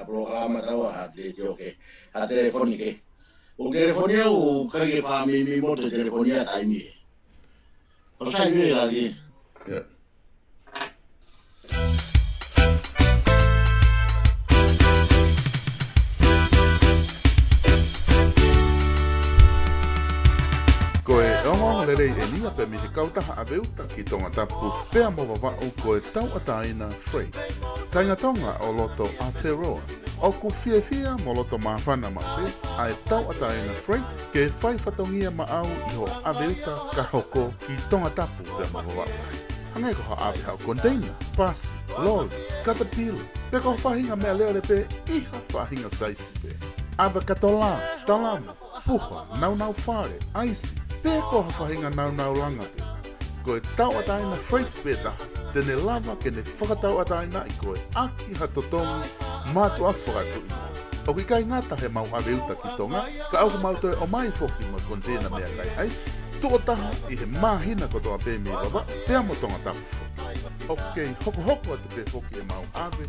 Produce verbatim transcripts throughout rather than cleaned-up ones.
Polokalama tau ha te tioke, ha telefoni ke. ʻO telefoni au, ʻikai ke fāmili mo te telefoni ʻa taimi ē. ʻO sai me lagi. Yeah. Ko e ongoongo lelei eni ia pē mei he kautaha ʻave uta ki Tongatapu pea mo Vavaʻu ko e Tauʻatāina Freight. Kāinga Tonga ʻo loto Aotearoa, ʻoku fiefia mo loto māfana maʻu pē ʻa e Tauʻatāina Freight ke fai fatongia maʻau ʻi hoʻo ʻave uta ka hoko ki Tongatapu pea mo Vavaʻu. Hangē ko ha ʻave haʻo koniteina, pasi, loli, katapila, pe ko ha faʻahinga meʻalele pē ʻi ha faʻahinga saisi pē. ʻAve katolā, talamu, puha, naunau fale, ʻaisi, pe ko ha faʻahinga naunau langa pē. Ko e Tauʻatāina Freight pē taha te ne lava ke ne fakatauʻatāinaʻi koe ʻaki ha totongi mātuʻaki fakatuʻi. ʻOku ʻikai ngata heʻemau ʻave uta ki Tonga, ka ʻoku mau toe ʻomai foki mo e koniteina meʻakai ʻaisi, tuʻo taha ʻi he māhina kotoa pē mei Vavaʻu pea mo Tongatapu foki. ʻOku kei hokohoko atu pē foki ʻemau ʻave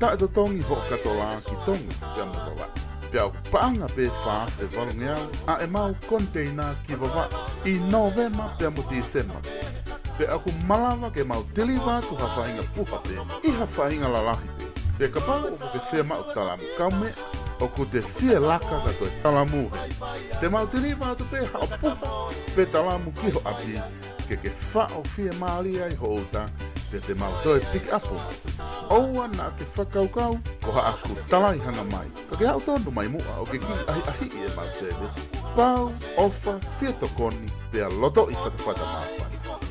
taʻetotongi hoʻo katolā ki Tonga pea mo Vavaʻu. Pea ʻoku paʻanga pē fā afe valungeau ʻa ʻemau koniteina ki Vavaʻu ʻi Nōvema pea mo Tīsema. Pea ʻoku malava ke mau tiliva atu ha faʻahinga puha pē ʻi ha faʻahinga lalahi pē. Pea kapau ʻoku ke fiemaʻu talamu kaumeʻa, ʻoku te fie laka ka ko e talamu hē. Te mau tiliva atu pē haʻo puha pe talamu ki ho ʻapi ke ke faʻo fiemālie ai ho uta, pea te mau toe pick up. ʻOua naʻa ke fakakaukau ko haʻaku talaihanga mai. Ka ke aʻu tonu mai muʻa ʻo ke kiʻi ʻahiʻahiʻi ʻemau sēvesi. Pau, ʻofa, fie tokoni, pea lotoʻi fatafata māfana.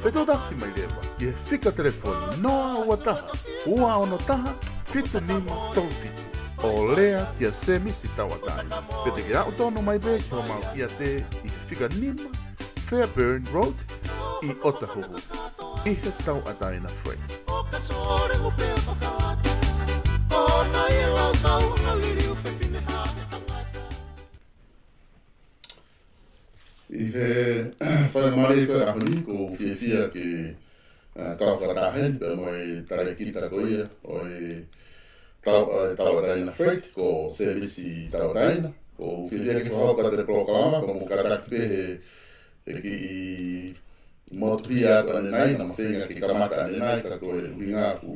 Fetuʻutaki mai leva ki he fika telefoni noa ua taha, ua ono taha, fitu nima tolu fitu. ʻO lea kia Semisi Tauʻatāina. Pe te ke aʻu tonu mai pē ki homau ʻiate ʻi he fika nima Fairburn Road ʻi Otahuhu, ʻi he Tauʻatāina Freight. ʻI he faingamālie ko e ʻaho ni, ʻoku ou fiefia ke, ā, kau fakataha heni pea mo e talēkita ko ia ʻo e Tau-, ā, Tauʻatāina Freight, ko Semisi Tauʻatāina. ʻOku ou fiefia ke fakahoko atu e polokalama, pea mo kātaki pē he, he kiʻi motuhia atu ʻanenai, naʻá ma feinga ke kamata ʻanenai, ka ko e ʻuhinga ʻoku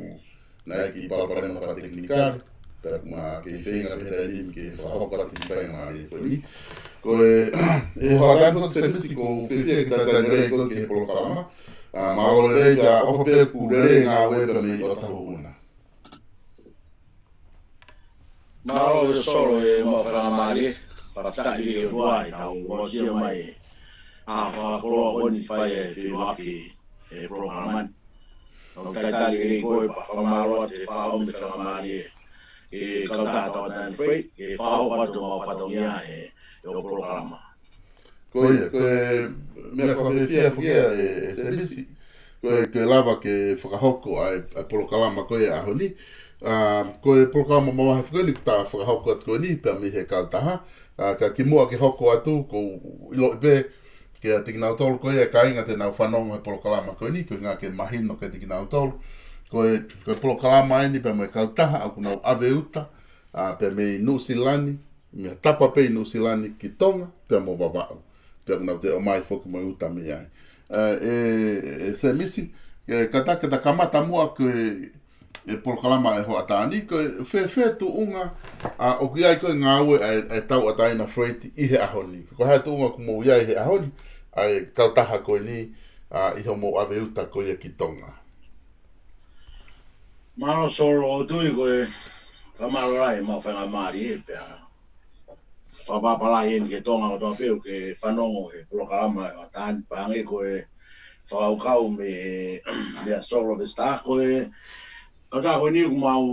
naʻe ʻi ai e kiʻi palopalema fakatekinikale, pea ʻoku ma kei feinga pē he taimi ni ke fakahoko atu e kiʻi faingamālie ko eni. Ko e, ʻe hoʻatā ko Semisi, ʻoku ou fiefia ke talitali lelei koe ki he polokalama. Ā, mālō lelei, pea ʻofa pē ʻoku lelei e ngāue pea mei ʻOtahuhu na. Mālō e Solo e mau faingamālie, fakafetaʻi ki he ʻOtua ʻi heʻetau aʻusia mai ʻa e fakakoloa ko eni fai e feʻiloaki e polokalama ni. ʻOku talitali lelei koe pea fakamālō atu he fakaʻomi faingamālie ki he kautaha Tauʻatāina Freight ke fakahoko atu homau fatongia he, he polokalama. Ko ia, ko e meʻa fakafiefia foki ia ē, ē Semisi, ko e, ko e lava ke fakahoko ʻa e, ʻa e polokalama ko ia ʻaho ni. Ā, ko e polokalama mavahe foki eni ʻoku ta fakahoko atu ko eni pea mei he kautaha. Ā, ka kimuʻa ke hoko atu, ʻoku ou ʻiloʻi pē kiate kinautolu ko ia e kāinga te nau fanongo he polokalama ko eni, ko e ʻuhinga ke mahino kiate kinautolu. Ko e, ko e polokalama eni pea mo e kautaha ʻoku nau ʻave uta, ā, pea mei Nuʻusila ni, mei ha tapa pē ʻi Nuʻusila ni ki Tonga, pea mo Vavaʻu. Pea ʻoku nau toe ʻomai foki mo e uta mei ai. Ā, ē, ē Semisi, ē, kātaki ke ta kamata muʻa ko e, e polokalama ʻa e hoʻatā ni, ko e fēfē tuʻunga, ā, ʻoku ʻi ai ko e ngāue ʻa e, ʻa e Tauʻatāina Freight ʻi he ʻaho ni. Ko e hā e tuʻunga ʻoku mou ʻi ai he ʻaho ni, ʻa e kautaha ko eni, ā, ʻi hoʻomou ʻave uta ko ia ki Tonga. Mālō Solo, ʻoku ou tui ko e fakamālō lahi ʻemau faingamālie pea fakapapālangi eni ki Tonga kotoa pē ʻoku ke fanongo he polokalama ʻa e hoʻatā ni, pea hangē ko e fakakaukau mei, mei a Solo Vesitā, ko e kautaha ko eni ʻoku mau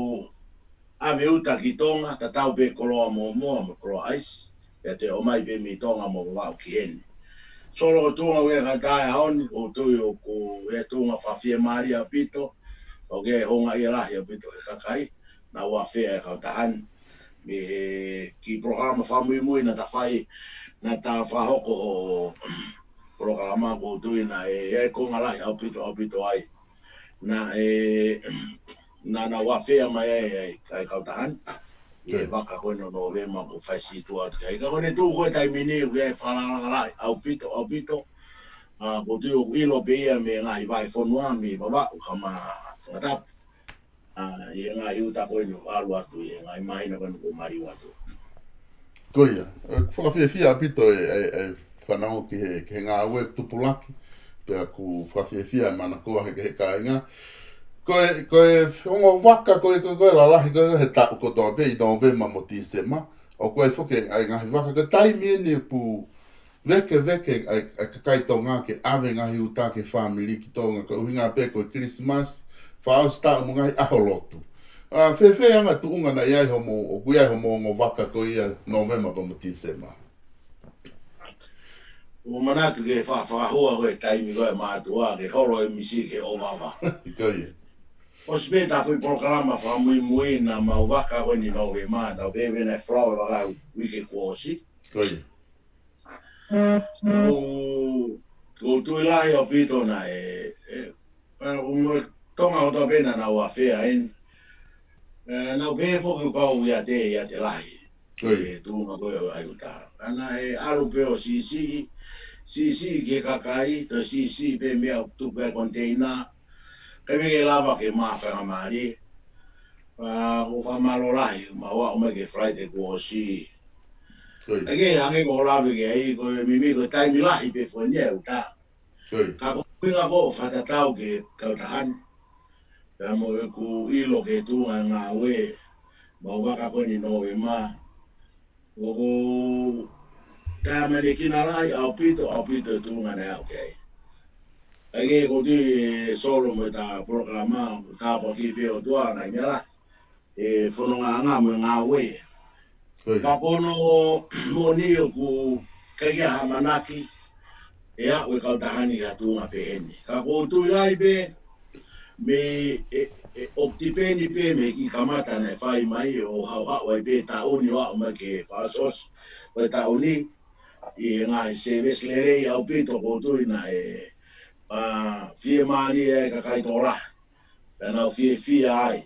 ʻave uta ki Tonga, tatau pē koloa mōmoa mo koloa ʻaisi, pea te ʻomai pē mei Tonga mo Vavaʻu ki heni. Solo, ko e tuʻunga ʻoku ʻi ai e kautaha he ʻaho ni, ʻoku ou tui ʻoku ʻi ai e tuʻunga fakafiemālie ʻaupito, ʻoku ʻi ai e houngaʻia lahi ʻaupito he kakai naʻa nau afea e kautaha ni. Mei he kiʻi polokalama fakamuimui naʻa ta fai, naʻa ta fakahoko hoʻo polokalama, ʻoku ou tui naʻe ʻi ai e konga lahi ʻaupito, ʻaupito ai naʻe, naʻa nau afea mai ai, ai, ai e kautaha ni. ʻI he vaka ko eni ʻo Nōvema ʻoku fai sītuʻa atu ki ai. Ka ko ʻene tuʻu ko e taimi ni ʻoku ʻi ai e fakalakalaka lahi ʻaupito, ʻaupito. ʻA, ʻoku ou tui ʻoku ʻilo pē ia mei he ngaahi vahefonua, mei Vavaʻu kae ʻumaʻā Tongatapu. ʻA, ʻi he ngaahi uta ko eni ʻoku ʻalu atu, ʻi he ngaahi māhina ko eni kuo maliu atu. Ko ia, ʻoku fakafiefia ʻaupito e, e, e fanongo ki he, ki he ngāue tupulaki, pea ʻoku fakafiefia e manakoa he, he kāinga. Ko e, ko e ongo vaka, ko e, ko e, ko e lalahi, ko e he taʻu kotoa pē ʻi Nōvema mo Tīsema, ʻoku ʻi ai foki e ngaahi vaka, ko e taimi eni ʻoku vekeveke ai, ai kakai Tonga ke ʻave ngaahi uta ki he fāmili ki Tonga, ko e ʻuhinga pē ko e Kilisimasi, fakaʻosi taʻu mo e ngaahi ʻaho lotu. ʻA, fēfē anga e tuʻunga naʻe ʻi ai hoʻomou, ʻoku ʻi ai hoʻomou ongo vaka ko ia Nōvema pea mo Tīsema? ʻOku ou manatu ki he fa-, fakahua ko e taimi ko e mātuʻa ke holo e misi ke ʻovava. Ko ia. ʻOsi pē ʻetau foʻi polokalama fakamuimui naʻa mau vaka ko eni Nōvema, naʻa mau pehē naʻe folau e vaka uike kuo ʻosi. Ko ia. ʻOku, ʻoku ou tui lahi ʻaupito naʻe, e, ʻa, ʻoku mo e Tonga kotoa pē naʻa nau ʻafea eni. E, naʻa mau pehē foki ʻoku kau ʻiate, ʻiate lahi. Ko ia. E tuʻunga ko ē ʻo e uta. Ka naʻe ʻalu pē ʻo siʻisiʻi, siʻisiʻi ki he kakai, toe siʻisiʻi pē meʻa ʻoku tuku ai e koniteina. Kae ʻikai ke lava ke maʻu faingamālie. Pea ʻoku ou fakamālō lahi, mau aʻu mai ki he Falaite kuo ʻosi. Ko ia. ʻA ia, hangē ko hoʻo lave ki ai, ko e meimei ko e taimi lahi pē foki eni e uta. Ko ia. Ka ko e ʻuhinga ko e fakatatau ki he kautaha ni. Pea mo ʻeku ʻilo ki he tuʻunga e ngāue, mau vaka ko eni Nōvema. ʻOku taʻeʻamanekina lahi ʻaupito, ʻaupito e tuʻunga naʻe aʻu ki ai. ʻA ia ʻoku ou tui Solo mo ʻeta polokalama, ʻoku tāpuakiʻi pē ʻe he ʻOtua ngaahi meʻa lahi, e fonongaʻanga mo e ngāue. Ko ia. Ka ko hono moʻoni ʻoku ʻikai ke ʻi ai ha ʻamanaki ʻe aʻu e kautaha ni ki ha tuʻunga pehē ni. Ka ʻoku ou tui lahi pē mei, e, e, ʻoku tipeni pē mei he kiʻi kamata naʻe fai mai ʻo haʻuhaʻu ai pē taʻu ni ʻo aʻu mai ki he fakaʻosiʻosi ʻo e taʻu ni ʻi he ngaahi sēvesi lelei ʻaupito ʻoku ou tui naʻe, ʻa, fiemālie ai e kakai tokolahi. Pea nau fiefia ai.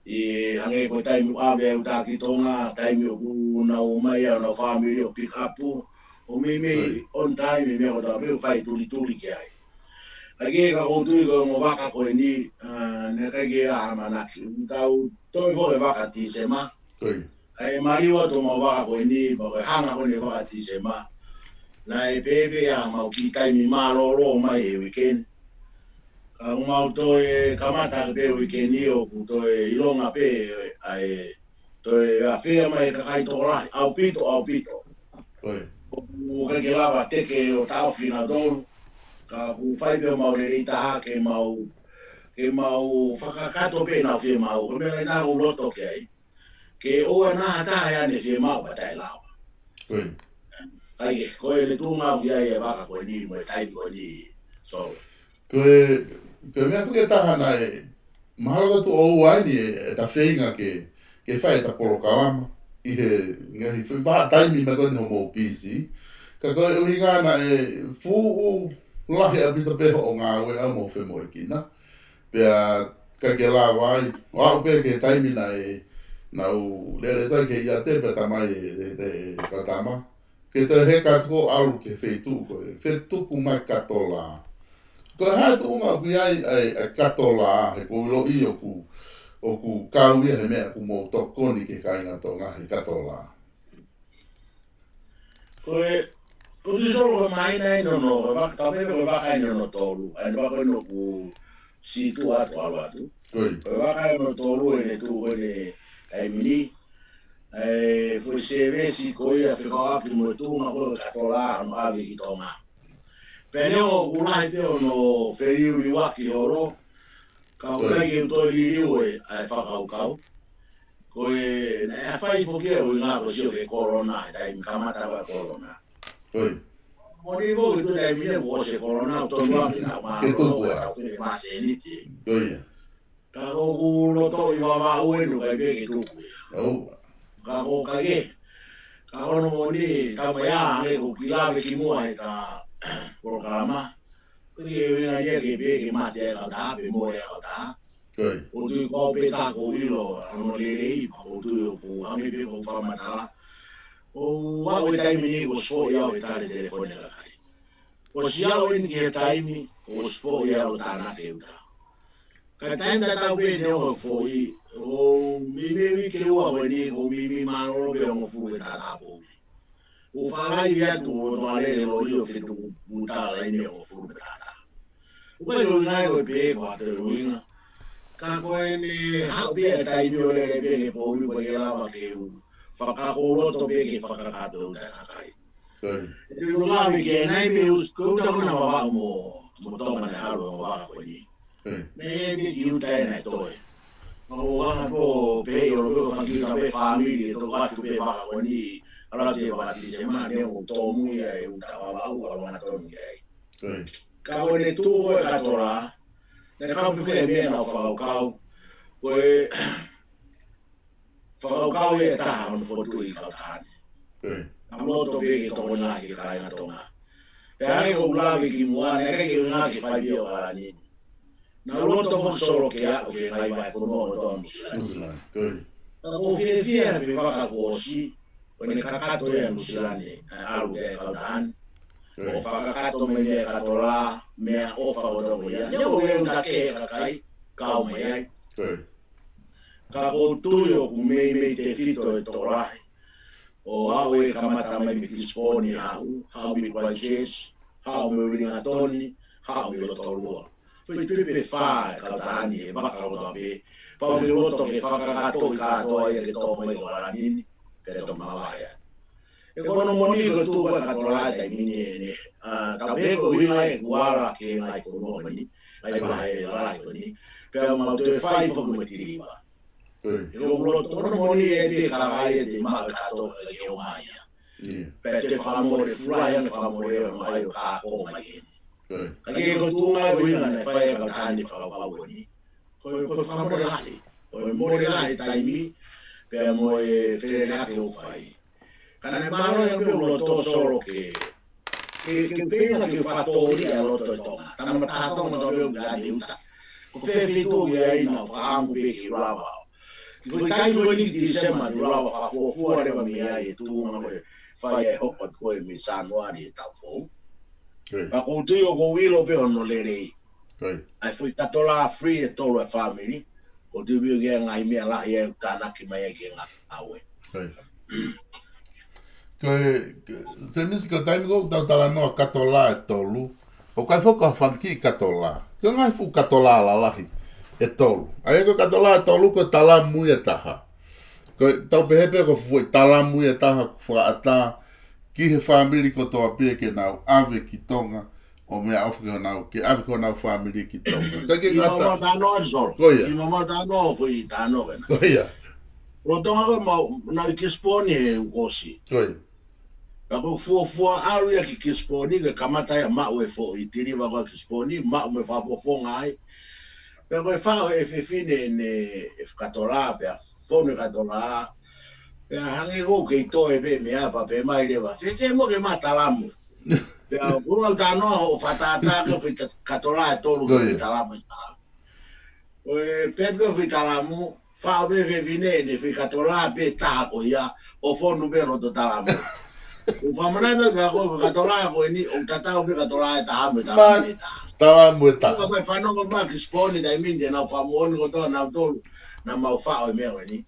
ʻI he hangē ko e taimi ʻoku ʻave ai e uta ki Tonga, taimi ʻoku nau ō mai ai honau fāmili ʻo pick up, ʻoku meimei on time, meʻa kotoa pē ʻoku fai tulituli ki ai. ʻA ia ka ʻoku ou tui ko e ongo vaka ko eni, ʻa, naʻe ʻikai ke ʻi ai ha ʻamanaki. Tau toe foki e vaka Tīsema. Ko ia. ʻA ia maliu atu homau vaka ko eni, pea ko e hanga ko eni e vaka Tīsema. Naʻe pehē pē ʻa mau kiʻi taimi mālōlō mai he weekend. Ka ʻoku mau toe kamata pē weekend ʻoku toe ʻilonga pē ʻa e toe ʻafea mai e kakai tokolahi, ʻaupito, ʻaupito. Ko ia. ʻOku ʻikai ke lava teke ʻo taʻofi nautolu. Ka ʻoku fai pē homau lelei taha ke mau, ke mau fakakakato pē ʻenau fiemaʻu. Ko e meʻa lahi naʻa ku loto ki ai. Ke ʻoua naʻa ha taha ʻe ʻi ai ʻene fiemaʻu pea taʻe lava. Ko ia. ʻA ia, ko e tuʻunga ʻoku ʻi ai e vaka ko eni mo e taimi ko eni. So. Ko e, ko e meʻa ko ē ʻe taha naʻe, mahalo ko e tuʻu ʻo ua eni e, ʻeta feinga ke, ke fai ʻeta polokalama ʻi he ngaahi fe-, vahaʻa taimi mai ko eni hoʻomou pisi. Ka ko e ʻuhinga naʻe fuʻu lahi ʻaupito pē hoʻo ngāue ʻa mo femoʻuekina. Pea ʻikai ke lava ai, ʻo aʻu pē ki he taimi naʻe, naʻa ku lele atu ai ki he ʻiate pea tamai e, e, e, e kau tama. Ke toe heka atu ko ʻalu ki he feituʻu ko e, fetuku mai Katola. Ko e hā e tuʻunga ʻoku ʻi ai, ai, ai Katola, he ʻoku ou ʻiloʻi ʻoku, ʻoku kau ia he meʻa ʻoku mou tokoni ki he kāinga Tonga he Katola. Ko e, ko e Solo ko e māhina eni hono, ko e vaka, tau pehē ko e vaka eni hono tolu, ʻa ia vaka eni ʻoku sītuʻa atu ʻalu atu. Ko ia. Ko e vaka eni hono tolu ʻene tuʻu ko eni taimi ni, ʻa e foʻi sēvesi ko ia fekauʻaki mo e tuʻunga ko e Katola hono ʻave ki Tonga. Pea neongo ʻoku lahi pē hono feliuliuaki holo, ka ʻoku ʻikai ke u toe liliu e, ʻa e fakakaukau. Ko e, naʻe fai foki e ʻuhinga ko e sio ki he kolona, he taimi kamata ko e kolona. Ko ia. Moʻoni foki ko e taimi ni kuo ʻosi e kolona, ʻoku tonu ʻa e ngaahi mālōlō, ke tuku ʻa e tau fine māseniti. Ko ia. Ka ʻoku lotoʻi Vavaʻu eni ʻoku ʻikai pē ke tuku ia. ʻOua. Ka ko e ʻikai ke. Ka ko hono moʻoni, tau mai ā, hangē ko e kiʻi lave kimuʻa heʻeta polokalama. Ko e ʻuhinga ia ke pehē ke mate ʻa e kautaha, pe mole ʻa e kautaha. ʻOku ou tui ko au pē tā ʻoku ou ʻilo hono lelei, ʻoku ou tui ʻoku ʻami pē ʻoku ou fakamatala. ʻOku ou ʻi he taimi ni kuo ʻosi foʻi au he tali telefoni ʻa e kakai. Kuo ʻosi au eni ki he taimi, kuo ʻosi foʻi au ʻo tānaki e uta. Ka taimi tatau pē neongo e foʻi, ʻoku ou meimei ke ua ko eni, ʻoku ou meimei mālōlō pē ʻo hongofulu mita taha poʻuli. ʻOku ou fakalaivi atu ʻo lolotonga lele loli ʻo fetuku uta laine ʻo hongofulu mita taha. ʻOku ʻikai ko e ʻuhinga ia ko e pehē ko ha toe ʻuhinga. Ka ko ʻene haʻu pē ʻa e taimi ʻo lele pē he poʻuli ʻoku ʻikai ke lava ke u fakakoloto pē ke fakakakato e uta ʻa e kakai. ʻOku ou lave ki ai nai pē us-, ko e uta ko ena Vavaʻu mo, mo Tonga naʻe ʻalu ʻo vaka ko eni. Mei he pē kiʻi uta ʻe naʻe toe. Mo ʻoku ou hanga pē ʻo pehē ʻi ʻolunga pē ko e fanga kiʻi uta pē fāmili ʻe toki atu pē vaka ko eni. ʻAlu atu e vaka Tīsema neongo ʻoku tōmui ʻa e uta Vavaʻu ʻalu angatonu ki ai. Ka ko ʻene tuʻu ko ē e kato lā, naʻe kau pē foki e meʻa naʻa ku fakakaukau. Ko e fakakaukau ʻe taha hono fokotuʻu e kautaha ni. Naʻa ku loto pē ke tokonia ki he kāinga Tonga. Pea hangē ko ʻeku lave kimuʻa, naʻe ʻikai ke ʻuhinga ke fai pē ʻo ʻAlanini. Naʻa ku loto foki Solo ke aʻu ki he ngaahi vahefonua ʻo Nuʻusila ni. Ka ʻoku ou fiefia he fepaka kuo ʻosi, ʻo ne kakato ia ʻa Nuʻusila ni, ʻa e ʻalu ki he kautaha ni. ʻO fakakakato mai mei he kato lā, meʻaʻofa ʻo toko ia. Neongo e uta kehe ʻa e kakai, kau mai ai. Ka ʻoku ou tui ʻoku meimei tefito e tokolahi. ʻO aʻu ʻo kamata mai mei Kisiponi haʻu, haʻu mei Christchurch, haʻu mei Uelingatoni, haʻu mei Lotolua. Foʻi trip ʻe fā e kautaha ni he vaka kotoa pē. Pau ke loto ke fakakakato ʻi kātoa ia ke tō mai ko ʻAlanini, pea tō mavahe ai. ʻE ko hono moʻoni ko e tuʻu ko ē e kato lā he taimi ni ʻeni. ʻA, tau pehē ko e ʻuhinga ʻeku ala ki he ngaahi fonua ko eni, ngaahi vahe lalahi ko eni. Pea mau toe fai foki mo e tiliva. ʻE ko e loto, ko hono moʻoni ʻe pē kakai ʻe te maʻu e kato ke ʻomai ia. Pea te fakamole, fulahi ange fakamole ʻo mai ʻo kākō mai eni. Ka ke ko e tuʻunga ʻo e ʻuhinga naʻe fai e kautaha ni fakapapau ko eni. Ko e, ko e fakamole lahi. Ko e mole lahi e taimi, pea mo e felelea ke u fai. Ka naʻe mālō ia pē ʻeku loto Solo ke, ke, ke pehē ke fakatōlia e loto e Tonga. Tama taha Tonga tau pē ʻoku ʻi ai e uta. Ko fē feituʻu ʻoku ʻi ai naʻa ku fakaʻamu pē ke u lava. Ko e taimi ko eni Tīsema te u lava fakafuofua leva mei ai e tuʻunga ko ē fai e hoko atu ko ē mei Sānuali e taʻu foʻou. Pea ʻoku ou tui ʻoku ou ʻilo pē hono lelei. ʻA e foʻi kato lā free ʻe tolu e fāmili. ʻOku ou tui pē ʻoku ʻi ai e ngaahi meʻa lahi ʻe tānaki mai ai ki he ngāue. Ko e, ko e, Semisi, ko e taimi ko ē ʻoku tau talanoa kato lā ʻe tolu, ʻoku ʻikai foki ko ha fanga kiʻi kato lā. Ko e ngaahi fuʻu kato lā lalahi ʻe tolu. ʻA ia ko e kato lā ʻe tolu ko e talamu ia ʻe taha. Ko e tau pehē pē ko e fuʻu talamu ia ʻe taha fakaʻatā ki he fāmili kotoa pē ke nau ʻave ki Tonga, ʻo meʻaʻofa ki honau, ke ʻave ki honau fāmili ki Tonga. Ka ke ngata. Kiʻi maumau talanoa, Solo. Ko ia. Kiʻi maumau talanoa ʻo foʻi talanoa ko ena. Ko ia. Lolotonga ko ē mau, naʻa ku ʻi Kisiponi he uike kuo ʻosi. Ko ia. Ka ko e fuofua ʻalu ia ki Kisiponi, ke kamata ia maʻu e foʻi tiliva ko ē Kisiponi, maʻu mo e fakafofonga ai. Pea ko e faʻo e fefine ʻene, e kato lā, pea fonu e kato lā. Pea hangē ʻoku kei toe pē meʻa pea pehē mai leva, fēfē muʻa ke maʻu talamu. Pea ʻoku ou talanoa hoʻo fakatātā ko e foʻi ta-, kato lā ʻe tolu ko e foʻi talamu ʻe taha. Ko e pehē ko e foʻi talamu, faʻo pē fefine ʻene foʻi kato lā pē taha ko ia, ʻo fonu pē loto talamu. ʻOku ou fakamanatu atu kia koe ko e kato lā ko eni, ʻoku tatau pē kato lā ʻe taha mo e talamu ʻe taha. Talamu ʻe taha. Ko e fanongo mai Kisiponi taimi ni te nau fakamoʻoni kotoa nautolu, naʻa mau faʻo e meʻa ko eni.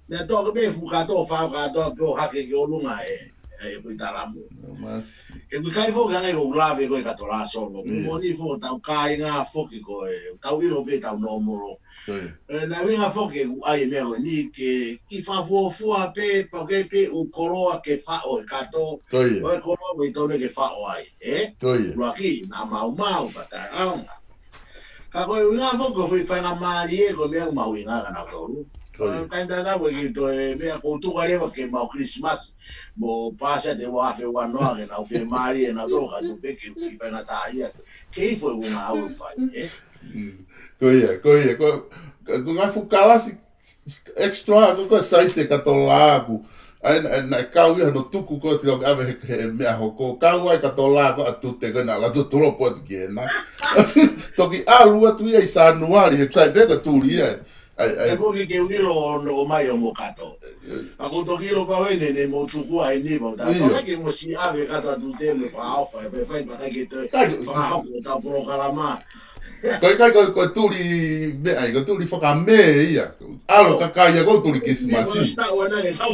Naʻe toʻo pē fuʻu kato, faʻo kato, pea hake ki ʻolunga e, e foʻi talamu. ʻE ʻikai foki ange ko e lave ko e kato lā Solo. Moʻoni foki tau kāinga foki ko e, tau ʻilo pē tau nōmolo. ʻE, naʻe ʻuhinga foki ʻeku ʻai e meʻa ko eni ke kiʻi fakafuofua pē, pau ke pē ʻoku koloa ke faʻo e kato. Ko e koloa ko e tonu ke faʻo ai, ē? ʻUluaki, naʻa maumau pea taʻeʻaonga. Ka ko e ʻuhinga foki ko e foʻi faingamālie ko e meʻa ʻoku mahuʻinga kia nautolu. Taimi tatau ko e kiʻi toe meʻa ʻoku ou tuku leva ke maʻu Christmas. Mo Pāsia te ua afe ua noa ke nau fiemālie nautolu ka tuku pē ke kiʻi faingataʻaʻia. Kei foʻi ʻuhinga ʻoku fai, ē? Ko ia, ko ia, ko, ko e ngaahi fuʻu kalasi extra, ko, ko e size e kato lā ʻoku. ʻAi, naʻe, naʻe kau ia hono tuku ko e tio ʻave he, he meʻa hoko. Kau ai kato lā ko ʻatute ko ē naʻa lava ʻo tulopo atu ki hena. Toki ʻalu atu ia ʻi Sānuali, he sai pē ko e tuli ia. ʻAi, ʻai. He ko e ke ʻilo ʻo noko mai ʻo mo kato. Ka ko e toki ʻilo pau ʻeni, ne mo tukua ʻeni, pau ta. ʻIo. Pau ke mo siʻi ʻave ka sa tu te mo fakaʻofa, ʻe fai pau ke te Kai, fakaʻofa ʻo ta polokalama. Ko e kai, ko e, ko e tuli meʻa ia, ko e tuli fakamē ia. ʻAlu kakai ia ko e tuli Kilisimasi. Ko e sita ʻo ena ke tau.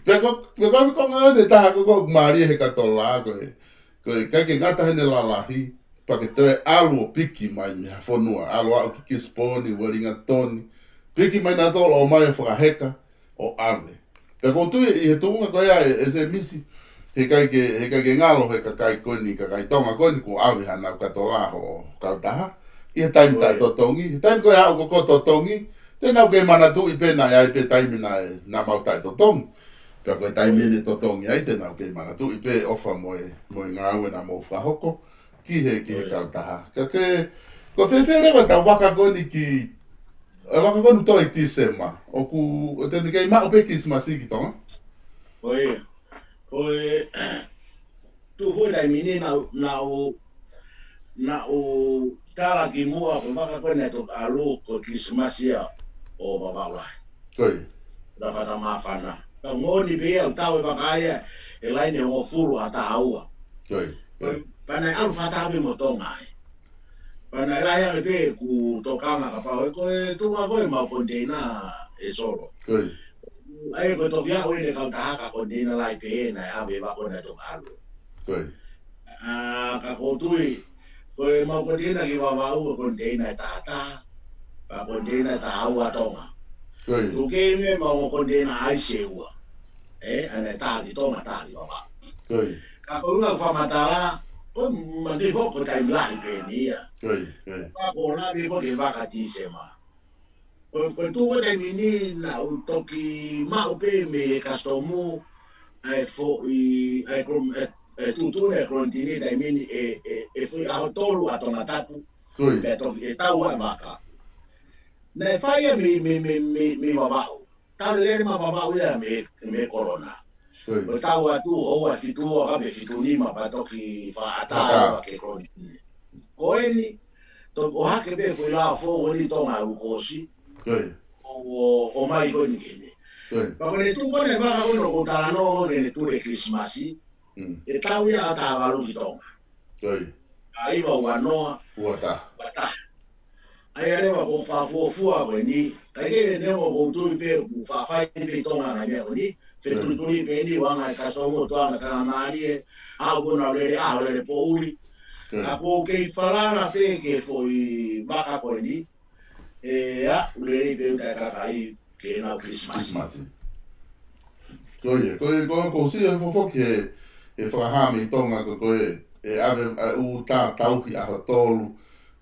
Pea ko, pea ko, ko ngā ne taha ko, ko mālie he katola ko e. Ko e kai ke ngata hene lalahi, pea ke toe ʻalu ʻo piki mai mei ha fonua, ʻalu ʻo aʻu ki Kisiponi, Uelingatoni, piki mai nautolu ʻo mai ʻo fakaheka, ʻo ʻave. Pea ʻoku ou tui ʻi he tuʻunga ko ia ʻe, ʻe Semisi, he kai ke, he kai ke ngalo, he kakai ko eni, kakai Tonga ko eni, kuo ʻave hanau katola hoʻo kautaha, ʻi he taimi ʻOi. taʻetotongi, he taimi ko ia ʻoku ko totongi, te nau kei manatuʻi pē naʻe ʻi ai pē taimi naʻe, naʻa mau taʻetotongi. Pea ko e taimi ʻeni totongi ai, te nau kei manatuʻi pē ʻofa mo e, mo e ngāue naʻa mau fakahoko, ki he, ki he ʻOi. kautaha. Ka ke, ko e fēfē leva ʻetau vaka ko eni ki, e vaka ko eni toe ʻi Tīsema. ʻOku, ʻo te ne kei maʻu pē Kilisimasi ki Tonga? ʻOi. Ko e, tuʻu foʻi taimi ni naʻa, naʻa, naʻa tala ki muʻa ko e vaka ko eni ʻe toki ʻalu ko e Kilisimasi ia ʻo Vavaʻu Lahi. ʻOi. Naʻa fata māfana. Ka moʻoni pē ia ʻoku tau e vaka ia, ʻe laine hongofulu ʻa taha ua. ʻOi. Pea naʻe ʻalu fakataha pē mo Tonga ai. Pea naʻe lahi ange pē ʻeku tokanga kapau ʻe ko e tuʻunga ko e mau koniteina ʻe solo. ʻOi. ʻAi ko e toki aʻu ʻene kautaha ka koniteina lahi pē naʻe ʻave vaka ko ena ʻe toki ʻalu. ʻOi. ʻA, ka ʻoku ou tui, ko e mau koniteina ki Vavaʻu ko e koniteina ʻe taha taha, ka koniteina ʻe taha ua Tonga. ʻOi. Tuku ke meʻa mau koniteina ʻaisi ʻe ua. ʻE, ʻa ena ʻe taha ki Tonga, taha ki Vavaʻu. ʻOi. Ka ko e ʻuhinga ʻeku fakamatala, ko e manatuʻi foki ko e taimi lahi pē ʻeni ia. ʻOi, ʻoi. Ka ko e lahi ko e vaka Tīsema. Ko, ko e tuʻu ko e taimi ni naʻa ku toki maʻu pē mei he kasitomu, ʻa e foʻi, ʻa e krom-, ʻa e, ʻa e tuʻutuʻuni ʻa e kolonitini taimi ni ʻe, ʻe, ʻe foʻi ʻaho tolu ʻa Tongatapu. ʻOi. Pea toki ʻe tau ʻa e vaka. Naʻe fai ia mei, mei, mei, mei, mei Vavaʻu. Tau lele mai Vavaʻu ia mei, mei Kolona. ʻOi. Ko e tau atu, houa ʻe fitu ua ka pe fitu nima pea toki fakaʻatā Fakaʻatā. ʻa e kolonitini. Ko eni, toki ʻohake pē foʻi lao foʻou ʻeni Tonga ʻoku ʻosi. ʻOi. ʻO, ʻo, ʻomai ko eni ki heni. ʻOi. Pea ko ʻene tuʻu ko eni vaka ko eni ʻoku ou talanoa ko eni ʻene tuli Kilisimasi. Mm. ʻE tau ia ʻa taha valu ki Tonga. ʻOi. ʻA ia ua noa. Ua taha. Ua taha. ʻA ia leva ko e fakafuofua ko eni, ka ʻi he neongo ʻoku ou tui pē ʻoku faʻa fai pē ʻi Tonga ngaahi meʻa ko eni, fetulituli pē eni, ʻuhinga ʻi he kasitomu, ʻuhinga ʻi he faingamālie, ʻa ʻoku nau lele ʻaho lele poʻuli. Ka ʻoku ou kei falala pē ki he foʻi vaka ko eni, ʻe, ʻa, ʻoku lele pē ʻuta e kakai, ke nau Kilisimasi. Kilisimasi. Ko ia, ko ia, ko, ko e sio foki he, he fakahā mei Tonga ko, ko e, ʻe ʻave, ʻa, ʻuta tauhi ʻaho tolu,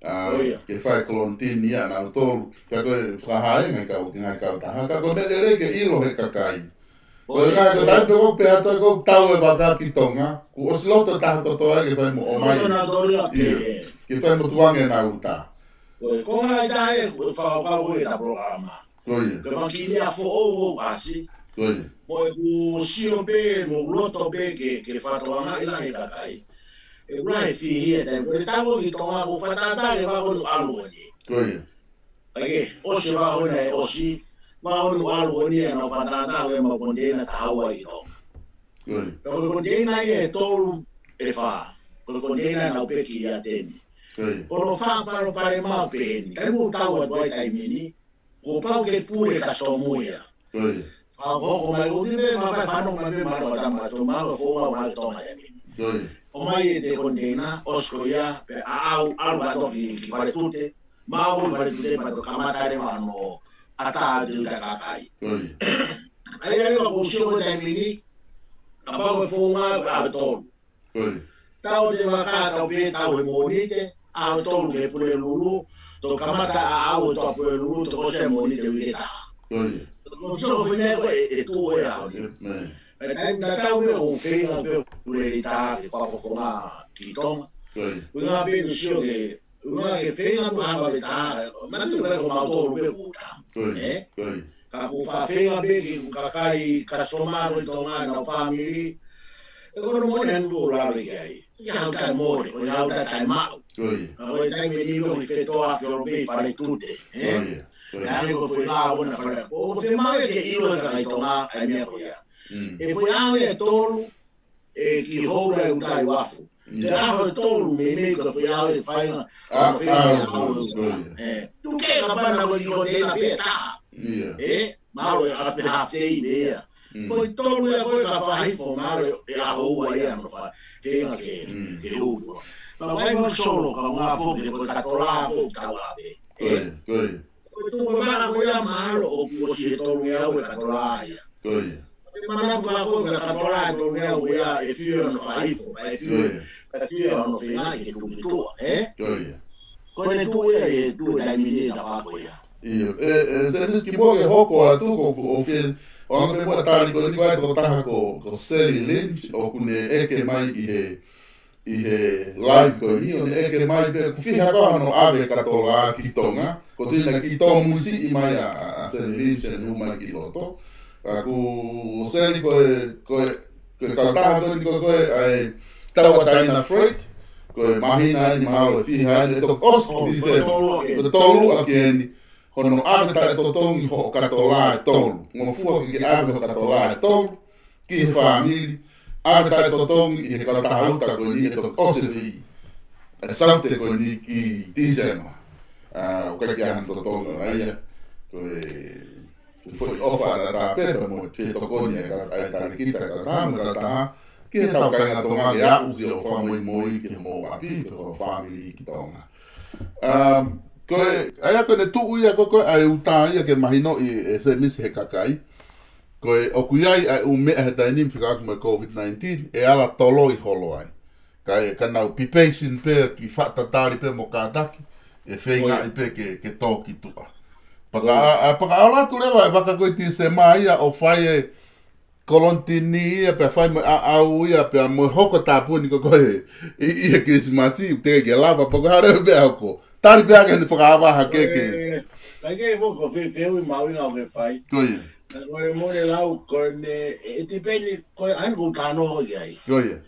ʻa, Ko ia. ke fai kolonitini ia ʻanautolu. Pea ko e fakahā ʻe he ngaahi kau, ngaahi kautaha. Ka ko e meʻa lelei ke ʻilo he kakai. Ko Ko e ia, ngaahi ko kakai ia. pē ʻoku pehē atu ko e tau e vaka ki Tonga. Kuo ʻosi loto taha kotoa ke fai mo ʻomai. Ko ia, na tō ia Ia. pē. Ke fai mo tukuange ʻena ʻuta. Ko ia, ko e ngaahi taha ʻe, ko e fakakaukau ko e ta polokalama. Ko ia. Ko e fanga kiʻi meʻa foʻou ʻoku ʻasi. Ko ia. Mo ʻeku sio pē, mo loto pē ke, ke fakatokangaʻi lahi e kakai. ʻE ʻuluaki fihi e taimi. Ko e tau ki Tonga ʻoku fakatātā ke vaka ko eni ʻalu ko eni. Ko ia. ʻAi ke, ʻosi vaka ko eni ʻe ʻosi. Vaka ko eni ʻalu ko eni ʻenau fakatātā ko e mau koniteina taha ua ʻi Tonga. Ko ia. Ka ko e koniteina ia ʻe tolu ʻe fā. Ko e koniteina naʻa ku peki ia teni. Ko ia. Ko hono fakapalopalema pē eni. Taimi ʻoku tau atu ai taimi ni. Kuo pau ke pule kasitomu ia. Ko ia. Fakahoko mai ko e timi pē, ma fai fanongo mai pē ma lo tama to ma lo fo ma ma to ma yani. Ko ia. ʻOmai e koniteina, ʻosi ko ia, pea ʻalu, ʻalu ka toki ki Faletute, ma ʻalu ki Faletute pea toki kamata leva hono ʻatā atu e kakai. Ko ia. ʻA ia leva ʻoku ou sio ko e taimi ni, kapau ko e founga ʻaho tolu. Ko ia. Tau te vaka tau pē tau he Mōnite, ʻaho tolu ki he Pulelulu, toki kamata ʻaʻau ʻo tau Pulelulu, toki ʻosi e Mōnite uike taha. Ko ia. Ko e sio ko e fine ko e, e tuʻu e ʻaho ni. ʻE, mē. ʻE, taimi tatau pē ʻoku feinga pē Pulelulu ʻi taha ke fakafofonga ki Tonga. Ko ia. Ko e ʻuhinga pē ʻeku sio ke, ʻuhinga ke feinga mo hanga pē taha, ma tu pē ko mautolu pē kuta. Ko ia. ʻE? Ko ia. Ka ʻoku faʻa feinga pē ki he kakai, kasitoma ko ē ʻi Tonga, ʻenau fāmili. ʻE ko hono moʻoni ʻoku lave ki ai. Ke hau tai mole, ko e hau tai tai maʻu. Ka ko e taimi ni ʻoku fetoa ke olo pē ʻi fale tute, ē? Ko ia, ko ia. Ka ʻoku ʻikai ko e foʻi lao ʻona fale. Ko e fiemaʻu ke ʻilo ʻe he kakai Tonga ʻa e meʻa ko ia. ʻE foʻi ʻaho ʻe tolu, ʻe kiʻi houla e uta ʻi uafu. Te ʻaho ʻe tolu meimei ko e foʻi ʻaho ʻe fai ʻa, ʻa, ʻa, ko ia. Ē, tuku ke ka pana ko e kiʻi konteina pē ʻe taha. Ē, mahalo ʻe ʻalu pē half day pē ia. Foʻi tolu ia ko ē ka fakahifo, mahalo ʻe ʻaho ua ia ʻo fai. Feinga ke, ke hū. Pea ko e ʻai mo Solo ka ngā foki ko e katola ko e tau ʻave. Ko ia, ko ia. Ko e tuku ko e vaka ko ia mahalo ʻoku ʻosi he tolungeau e katola ia. Ko ia. Ko e manatu ko ē ko e katola e tolungeau ia ʻe fiu ʻo fakahifo, ʻe fiu, ʻe fiu ʻo feinga ke tuku ki tuʻa, ē? Ko ia. Ko ʻene tuʻu ia ʻe tuʻu e taimi ni e tafaʻaki ko ia. ʻIo, ʻe, ʻe, Semisi kimuʻa ke hoko atu ko, ko ʻoku fie, ʻoange pē muʻa e tali ko eni ko e tokotaha ko, ko Sally Lynch, ʻoku ne ʻeke mai ʻi he, ʻi he live ko eni, ʻo ne ʻeke mai pē, ʻoku fiha koā hono ʻave e katola ki Tonga, ko e tui naʻe kiʻi tōmuisiʻi mai ʻa, ʻa, ʻa Sally Lynch ʻene hū mai ki loto. Ka ko Sally ko e, ko e, ko e kautaha ko eni ko, ko e, ʻa e Tauʻatāina Freight, ko e māhina eni mahalo ʻe fiha eni ʻe toki ʻosi Tīsema. Ko e tolu ʻaki eni, hono ʻave taʻetotongi hoʻo katola ʻe tolu. Ngofua ke ke ʻave hoʻo katola ʻe tolu ki he fāmili, ʻave taʻetotongi ʻi he kautaha uta ko eni ʻe toki ʻosi e feituʻu ʻe Saute ko eni ki Tīsema. ʻA, ʻoku ʻikai ke ʻi ai hano totongi ʻona ia, ko e, ko e foʻi ʻofa ʻataʻatā pē pea mo e fetokoniʻaki ʻa e talēkita ʻa e kautaha mo e kautaha, ki he tau kāinga Tonga ke aʻu ki hoʻo fakamoimoi ki homou ʻapi, ki ho fāmili ki Tonga. Um, ko e, ʻa ia ko ʻene tuʻu ia ko, ko e ʻai uta ia ke mahinoʻi ʻe Semisi he kakai. Ko e ʻoku ʻi ai ʻa e ʻū meʻa he taimi ni fekauʻaki mo e COVID nineteen, ʻe ala toloi holo ai. Ka ʻe ka nau be patient pē ki faʻa tatali pē mo kātaki, ʻe feingaʻi pē ke, ke tō ki tuʻa. Pea ka, ʻa, pea ka ʻalu atu leva e vaka ko ē Tīsema ia ʻo fai e kolonitini ia pea fai mo e ʻaʻau ia pea mo e hoko tāpuni ko, ko e, ʻi, ʻi he Kilisimasi, ʻoku teʻeki ke lava, pea ko e hā leva e meʻa ʻe hoko. Tali pē ake ʻene fakaava hake ke. Ē, ka ke hoko ko e fehuʻi mahuʻinga ʻoku ke fai. Ko ia. Ka ko e mole lau ko eni, ʻe tipeni, ko e ʻai ko e kano ʻoku ʻi ai. Ko ia.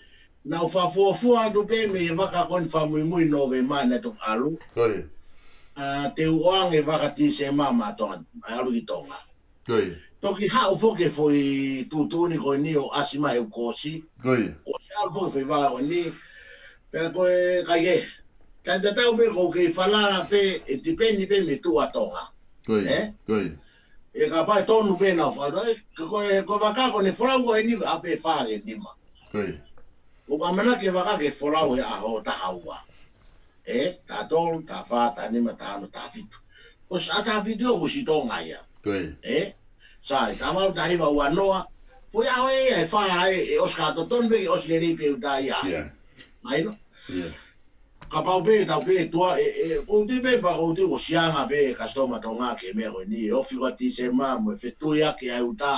Naʻa ku fakafuofua atu pē mei he vaka ko eni fakamuimui Nōvema naʻe toki ʻalu. Ko ia. ʻA, te u ʻoange vaka Tīsema maʻa Tonga, ʻalu ki Tonga. Ko ia. Toki haʻu foki e foʻi tuʻutuʻuni ko eni ʻo ʻasi mai he kuo ʻosi. Ko ia. Kuo ʻosi ʻalu foki e foʻi vaka ko eni. Pea ko e kakai. Taimi tatau pē ʻoku kei falala pē, ʻe tipeni pē mei tuʻa Tonga. Ko ia. Ē? Ko ia. ʻE kapau ʻe tonu pē naʻa ku fai, ē, ko e, ko e vaka ko eni folau ko eni ʻa pē fā ki he nima. Ko ia. ʻOku ʻamanaki e vaka ke folau he ʻaho taha ua. Ē, taha tolu, taha fā, taha nima, taha ono, taha fitu. ʻOsi ʻa taha fitu ʻoku ʻosi Tonga ia. Ko ia. Ē? Sai, taha valu, taha hiva, ua noa. Foʻi ʻaho ē, ʻe fā ē, ʻe ʻosi ka totonu pē, ʻe ʻosi lelei pē uta ia. Ia. Mahino? Ia. Kapau pē, tau pē, tua, ē, ē, ʻoku ou tui pē, pea ʻoku ou tui ʻoku ʻosi anga pē, kasitoma Tonga ki he meʻa ko eni, ʻe ofi ko ē Tīsema, mo e fetuiaki ʻa e uta.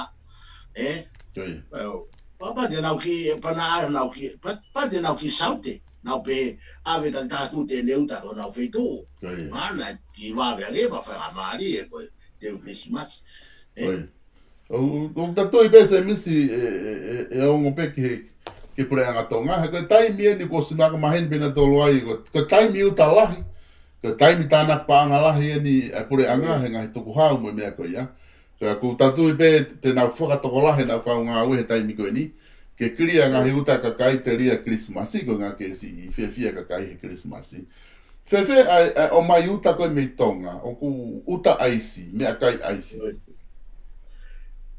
Ē? Ko ia. Pea, pea, pea te nau ki, ē, pea naʻa nau ki, pea, pea te nau ki Saute. Nau pē ʻave takitaha tute ʻene uta ki honau feituʻu. Ko ia. Mana ki vave ake pea faingamālie ko e teu Kilisimasi. Ē? Ko ia. ʻO, ʻo tatau pē Semisi ʻe, ʻe, ʻe, ʻe ongo pē ki he, ki he puleʻanga Tonga. He ko e taimi eni kuo ʻosi maka maheni pē naʻa tolu ai. Ko, ko e taimi uta lahi. Ko e taimi tānaki paʻanga lahi eni ʻa e puleʻanga he ngaahi tukuhau mo e meʻa ko ia. Pea ʻoku tatau pē te nau fakatokolahi ʻenau kau ngāue he taimi ko eni. Ke kilia ngaahi uta kakai telia Kilisimasi, ko e ngaahi ke siʻi fiefia kakai he Kilisimasi. Fēfē ʻa e, ʻa e ʻomai uta ko ē mei Tonga, ʻoku uta ʻaisi, meʻakai ʻaisi.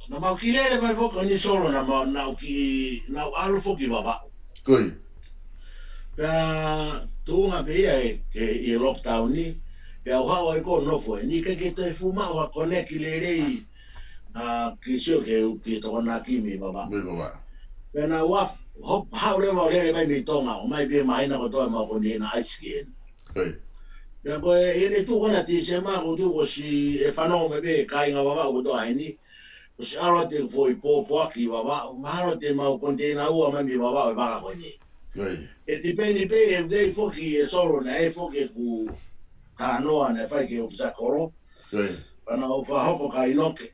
Naʻa mau kiʻi lele mai foki ʻo ni Solo naʻa mau, naʻa ku kiʻi, naʻa ku ʻalu foki Vavaʻu. Ko ia. Pea tuʻunga pē ia ʻi he, ʻi he lockdown ni, pea u haʻu ai ko ē ʻo nofo ʻi heni, ʻikai ke toe fuʻu maʻu ha koneki lelei, ʻa, ke sio ki he, ki he Tokonaki mei Vavaʻu. Mei Vavaʻu. Pea naʻa ku af-, hop-, haʻu leva ʻo lele mai mei Tonga, ʻomai pē māhina kotoa ʻemau koneki ʻaisi ki heni. Ko ia. Pea ko e, ʻi heʻene tuʻu ko ena Tīsema, ʻoku ou tui kuo ʻosi, ʻe fanongo mai pē kāinga Vavaʻu kotoa heni, ʻosi ʻalu atu e foʻi pōpoaki ʻi Vavaʻu, mahalo te mau konteina ua mai mei Vavaʻu e vaka ko eni. Ko ia. ʻE tipeni pē, ʻe ʻi ai foki ʻe Solo naʻe foki ʻeku talanoa naʻe fai ki he ʻōfisa kolo. Ko ia. Pea naʻa ku fakahoko kia ʻInoke.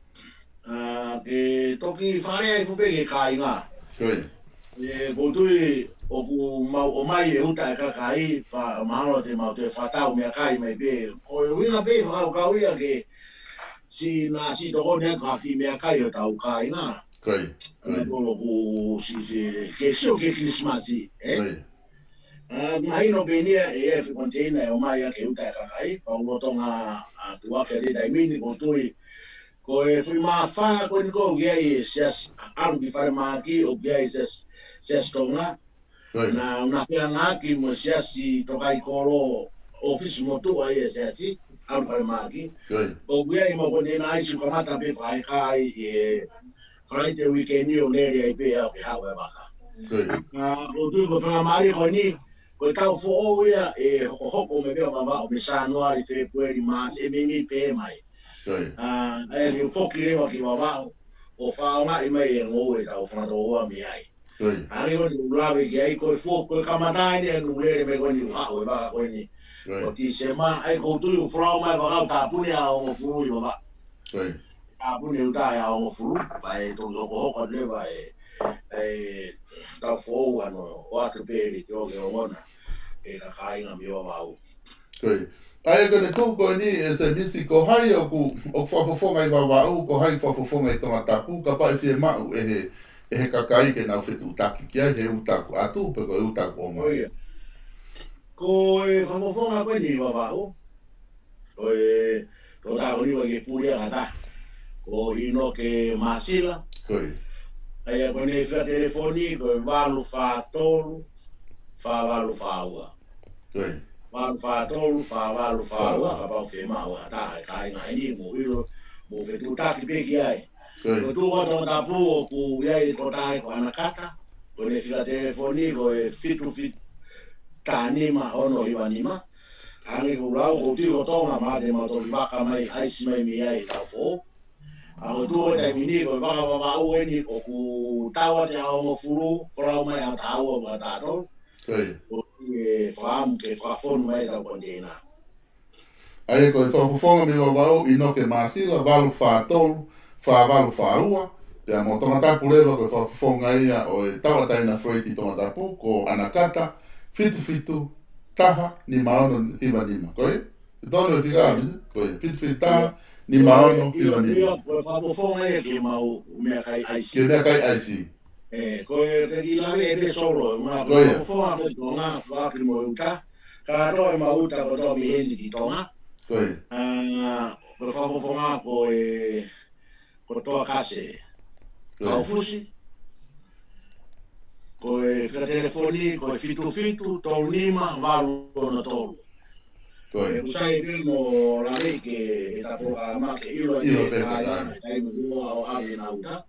ʻA, ke toki fakalea hifo pē ki he kāinga. Ko ia. ʻE, ʻoku ou tui ʻoku mau ʻomai e uta e kakai, pea mahalo te mau toe fakatau meʻakai mai pē. Ko e ʻuhinga pē fakakaukau ia ke siʻi na siʻi tokoni atu ha kiʻi meʻakai ʻo tau kāinga. Ko ia, ko ia. Ana tolo ku si, si, ke sio ki he Kilisimasi, ē? Ko ia. ʻA, mahino pē ʻeni ia ʻe ʻi ai e foʻi container ʻe ʻomai ʻaki e uta e kakai, pea u lolotonga, ʻa, tuʻu hake he taimi ni ʻoku ou tui. Ko e foʻi mafai ko eni ʻoku ʻi ai e siasi, ʻalu ki falemahaki, ʻoku ʻi ai e siasi, siasi Tonga. Ko ia. Naʻa, naʻa feangaaki mo e siasi Tokaikolo, ʻōfisi motuʻa ia e siasi, ʻalu falemahaki. Ko ia. ʻOku ʻi ai mo e container ʻaisi ʻoku kamata pē fakaheka ai ʻi he Falaite weekend ʻo lele ai pē au ke haʻu e vaka. Ko ia. ʻA, ʻoku ou tui ko e faingamālie ko eni, ko e taʻu foʻou ia ʻe hokohoko mai pē ʻa Vavaʻu mei Sānuali, Fēpueli, Maati, ʻe meimei pē mai. Ko ia. ʻA, ʻe ke foki leva ki Vavaʻu, ʻo fakaʻaongaʻi mai e ngoue ʻetau fanga tokoua mei ai. Ko ia. ʻA ia ko eni ʻoku ou lave ki ai, ko e fo-, ko e kamata eni ʻa e ʻū lele mai ko eni ʻo haʻu e vaka ko eni. Ko ia. ʻO Tīsema, ʻa ia ʻoku ou tui ʻoku folau mai e vaka ʻo tāpuni ʻaho hongofulu ʻi Vavaʻu. Ko ia. Tāpuni e uta he ʻaho hongofulu, pea ʻe toki hokohoko atu leva e, e taʻu foʻou ʻo ʻoatu pē ʻe te oke ongona e kakai ʻa mei Vavaʻu. Ko ia. ʻA ia ko ʻene tuʻu ko eni ʻe Sēmisi, ko hai ʻoku, ʻoku fakafofonga ʻi Vavaʻu, ko hai fakafofonga ʻi Tongatapu, kapau ʻe fiemaʻu ʻe he, ʻe he kakai ke nau fetuʻutaki ki ai he uta ʻoku ʻatu, pe ko e uta ʻoku ʻomai. Ko ia. Ko e fakafofonga ko eni ʻi Vavaʻu, ko e, ko e taʻu ni ʻoku ʻikai ke puli ʻa kata. Ko ʻInoke Māsila. Ko ia. ʻA ia ko ʻene fika telefoni, ko e valu fā tolu, fā valu fā ua. Ko ia. Valu fā tolu, fā valu fā ua, kapau fiemaʻu ʻe ha taha ʻi he kāinga ʻeni mou ʻilo, mou fetuʻutaki pē ki ai. Ko ia. Ko e tuʻu ʻa Tongatapu ʻoku ʻi ai e tokotaha ko ʻAnakata, ko ʻene fika telefoni ko e fitu fitu taha nima ono hiva nima. Hangē ko e lau ko e tuʻu ʻo Tonga, mahalo te mau toki vaka mai, ʻaisi mai mei ai he taʻu foʻou. ʻA ko e tuʻu he taimi ni ko e vaka Vavaʻu eni ʻoku tau atu he ʻaho hongofulu, folau mai ʻaho taha ua mo e ʻaho taha tolu. Ko ia. ʻOku ʻi ai e fakaʻamu ke fakafonu mai ʻetau container. ʻA ia ko e fakafofonga mei Vavaʻu, ʻInoke Māsila, valu fā tolu, fā valu fā ua, pea mo Tongatapu leva ko e fakafofonga ia ʻo e Tauʻatāina Freight ʻi Tongatapu, ko ʻAnakata, fitu fitu taha nima ono hiva nima. Ko ia? ʻE tonu e fika, ʻio. Ko ia, fitu fitu taha nima ono hiva nima. ʻIo, ko e fakafofonga ia ke mau meʻakai ʻaisi. Ke meʻakai ʻaisi. ʻE, ko e, ke ki lave ʻe pē solo, ma, ko ia. Ko e fakafofonga ko e Tonga, fakafofonga mo e uta, kātoa ʻemau uta kotoa mei heni ki Tonga. Ko ia. ʻA, ko e fakafofonga ko e, ko Toakase. Ko ia. Kaufusi. Ko e fika telefoni, ko e fitu fitu, tolu nima, valu ono tolu. Ko ia. ʻE, ʻoku sai pē mo lave ke, ʻe ta polokalama ke ʻilo ʻilo pē pē ka ka. Taimi ʻoku ʻave ʻenau uta.